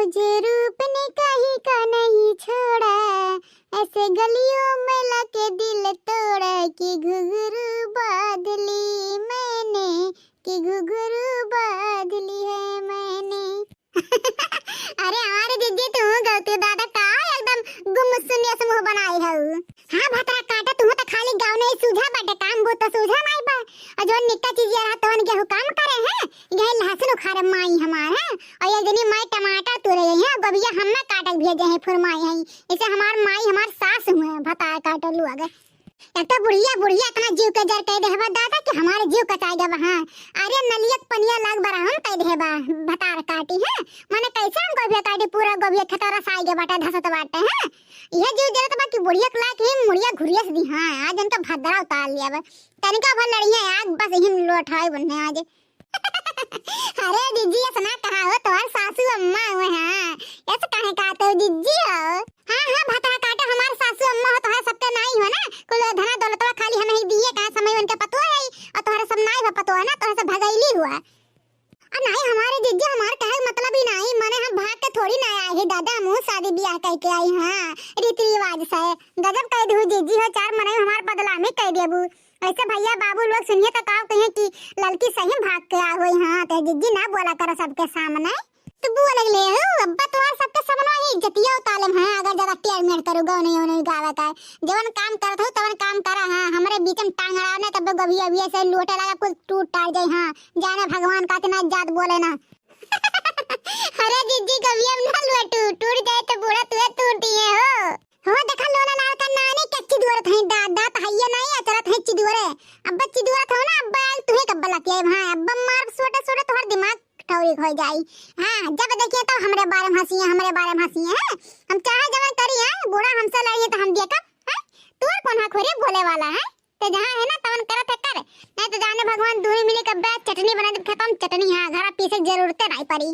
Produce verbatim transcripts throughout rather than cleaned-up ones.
तुझे रूप ने कहीं का नहीं छोड़ा, ऐसे गलियों में लाके दिल तोड़ा कि घुघरू बांध ली मैंने, कि घुघरू बांध ली है मैंने। अरे हमारे जिज्जी, तू गलती दादा का एकदम गुमसुम ऐसे मुंह बनाई है। हाँ भतरा काटा, तू तो खाली गाँव नहीं सूझा बाटे, काम बहुत तो सूझा नहीं बा। और जो निक्का चीज ये रहा तवन गेहूं काम करे हैं, यही लहसुन उखाड़े माई हमार है, और ये जनी माई टमाटर तुरे गई है, गोभिया हमें काटे के भेजे हैं फुरमाई है। इसे हमार माई हमार सास हुए हैं, भतार काटे लोग। एक तो बुढ़िया बुढ़िया इतना जीव के जर कह देहबा दादा कि हमारे जीव कचाई गवा। हाँ, अरे नलियक पनिया लाग बरा हम कह देहबा, भतार काटी है। माने कैसे हम गोभिया काटी, पूरा गोभिया खेतरा साई के बाटे, धसत बाटे है। यह जीव जरत बा कि बुढ़िया के लायक ही मुड़िया घुरिया से दी। हाँ, आज उनका भद्रा उतार लिया बा। तनिका भर लड़िया आग बस यही लोट है बनने आज। अरे जिज्जी, ऐसा ना कहा हो, तोहर सासू अम्मा हुए हैं। ऐसे काहे कहते हो जिज्जी हो? हाँ, हाँ, भतरा काटे हमार सासू अम्मा हो, तोहर सबके नाई हो ना। कुल धना दौलतवा खाली हमें ही दिए, कहाँ समय उनके पतोह है, और तोहर सब नाई हो पतोह है ना, तोहर सब भगैली हुआ। आ नाई हमारे जिज्जी, हमार कहे के मतलब ही नाई, माने हम भाग के थोड़ी ना आए हैं दादा, हम शादी ब्याह कह के आई हाँ, रीति रिवाज से। गजब कह दू जिज्जी हो, चार मनई हमार बदला में कह देबू। ऐसे भैया बाबू लोग सुनिए तो का कहे कि लड़की सही भाग के आ हुई। हाँ, तो जिज्जी ना बोला करो सबके सामने। तू बोले ले हो, अब्बा तुम्हारे सबके सामने ही इज्जतिया उतार लेम। हाँ, अगर ज्यादा टेढ़ मेढ़ करो, गौ नहीं, नहीं गावे का। जवन काम करत हो, तवन काम करा। हाँ, हमारे बीच में टांग अड़ाओ ना, तब गोभी अभी ऐसे लोटे लगा, कुल टूट टार जाए। हाँ, जाने भगवान का इतना जात बोले ना। अरे जिज्जी, गोभी अब ना लोटू, टूट जाए तो बूढ़ा तुहे टूटी है हो। हो देखा लोला लाल का नानी के चिदुअरत है, दांत, दांत हइये नहीं, अचरत है चिदुअरे। अब चिदुअरत हो ना, अब आयल तुहे कब्बा लतिया है। हाँ, अब मार सोटे सोटे तोहर दिमाग ठौरी हो जाई। हाँ, जब देखिए तब हमरे बारे में हंसी है, हमरे बारे में हंसी है। हम चाहे जवन करी है, बूढ़ा हमसे लड़ी है तो हम दिया का है? तू और कौन हक हो रे बोले वाला है? ते जहाँ है ना तवन करत है कर, नहीं तो जाने भगवान दूरी मिली कब्बे चटनी बना दे, खत्म चटनी। हाँ, घर पीसे के जरूरते नहीं पड़ी।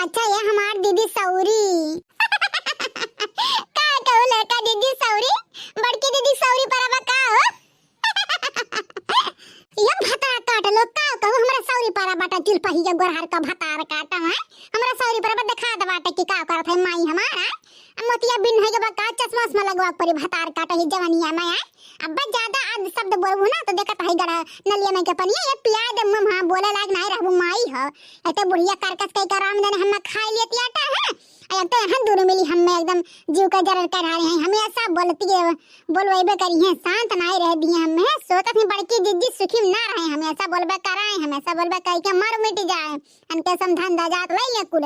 अच्छा ये हमार दीदी सौरी। का कहू लड़का दीदी सौरी, बड़की दीदी सौरी पर अब का हो? ये भतार काट लो, का कहू हमरा सौरी पर बाटा चुलपही के गोरहर का भतार काटा है। हमरा सौरी पर देखा दे बाटे कि का करत है माई हमारा। मोतिया बिन है के बा का चश्मा उश्मा लगवा परी भतार काटा ही जवानिया में है। अब ज्यादा आज शब्द बोलबू ना तो देखत है गड़ा नलिया में के पनिया ये पिया दे मुंह। हाँ, बोले लायक नहीं रहबू माई हो। ऐसे बुढ़िया करकस कई का राम जाने हम खा लेती आटा है। अब तो यहाँ दूर मिली हमें एकदम जीव का जरर कर रहे हैं। हमेशा बोलती है, बोलबे करी है, शांत नहीं रह दिए हमें। सोचत ही बड़की जिज्जी सुखी ना रहे, हमेशा बोलबे कराए, हमेशा बोलबे कह के मर मिट जाए। अनके समझान दा जात ले ये कुल।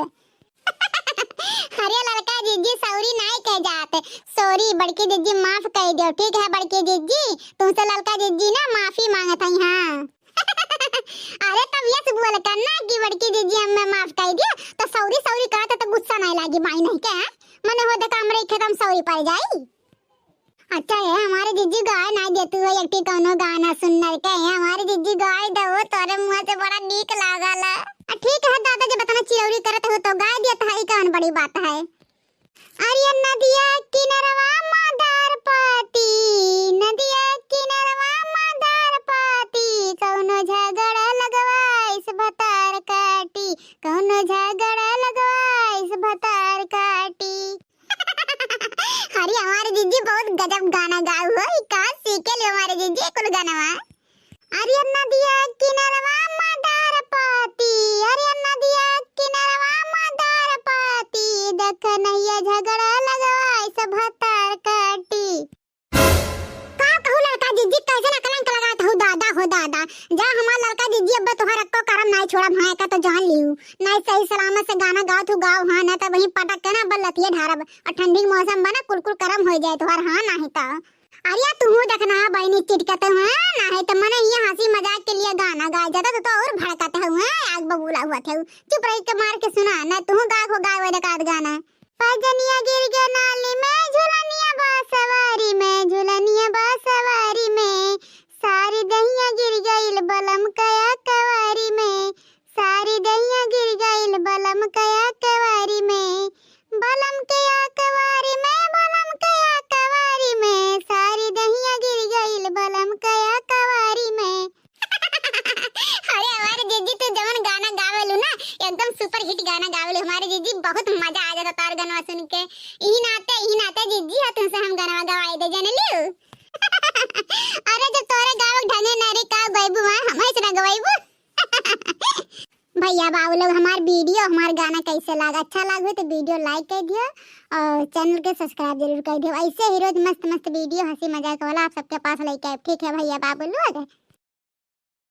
अरे लड़का जिज्जी सौरी नाई कह जात, सॉरी बड़की जिज्जी माफ कह दो, ठीक है बड़की जिज्जी, तुमसे लड़का जिज्जी ना माफी मांगत है। हाँ। अरे तब यस बोल कर ना कि बड़की जिज्जी हमें माफ कह दिया, तो सौरी सौरी कहत तो गुस्सा नहीं लागी माई नहीं के, हाँ? मने हो देखा हमरे खेत हम सौरी पड़ जाई। अच्छा है हमारे जिज्जी गाय ना देतू है, एक ठे कौनो गाना सुनर के है हमारे जिज्जी गाय दो, तोरे मुंह से बड़ा नीक लागल है। आ, ठीक है दादा, जब इतना चिरौरी करत हो तो गाय दिया था, ई कौन बड़ी बात है। अरे नदिया किनरवा मादार पाती, नदिया किनरवा मादार पाती, कौनो झगड़ा लगवाइस भतार काटी, कौनो झगड़ा लगवाइस भतार काटी। अरे हमारे जिज्जी बहुत गजब गाना गाऊ हो, ई कहाँ सीखे लियो हमारे जिज्जी कुल गाना? अरे नदिया किनरवा मादार पाती, अरे नदिया किनरवा मादार पाती, देख नैया झगड़ा लगवाइस भतार काटी। का कहू लड़का जिज्जी, कैसे ना कलंक लगात हो दादा, हो दादा। जा हमार लड़का जिज्जी, अब तोहर अक्को करम नाई छोड़ब, हाँ, एका तो जान लिहू। नाई सही सलामत से गाना गाओ तू गाओ, हाँ, ना तो वहीं पटक के ना बल्लतिये ढारब। और ठंडी के मौसम बा ना, कुल कुल करम हो जाए तोहर, हाँ, नाही तो। अरे तू देखना बहिनी चिटकत हो, हाँ, नाही तो मने ये हंसी मजाक के लिए गाना गाए जाता तो, तो और भड़कत हो, हाँ, आग बबूला हुआ थे। चुप रही के मार के सुना, ना तू गा हो गाए वो डकात गाना। पजनिया गिर गया नाली में, झुलनिया बा सवारी में, झुलनिया बा सवारी में, सारी दहिया गिर गइल बलम कया कवारी में, सारी दहिया गिर गइल बलम कया कवारी में, बलम कया कवारी में, बलम कया कवारी में, सारी दहिया गिर गइल बलम कया कवारी में। अरे हमारे जिज्जी, तू जवन गाना गावेलू ना, एकदम सुपर हिट गाना गावेलू हमारे जिज्जी, मजा आ जाता तोर गनवा सुन के। इही नाते, इही नाते जिज्जी हो, तुमसे हम गनवा गवाई दे, जान लियो। अरे, जब तोरे गावे ढंगे नारी का गइबू, वहाँ हम ऐसे ना गवाइबू। भैया बाबू लोग, हमार video, हमार गाना कैसे लागा? अच्छा लागू तो video like कर दियो और channel के subscribe जरूर कर दियो। ऐसे ही रोज मस्त मस्त video, हंसी मजाक वाला आप सबके पास लेके आए, ठीक है भैया बाबू लोग?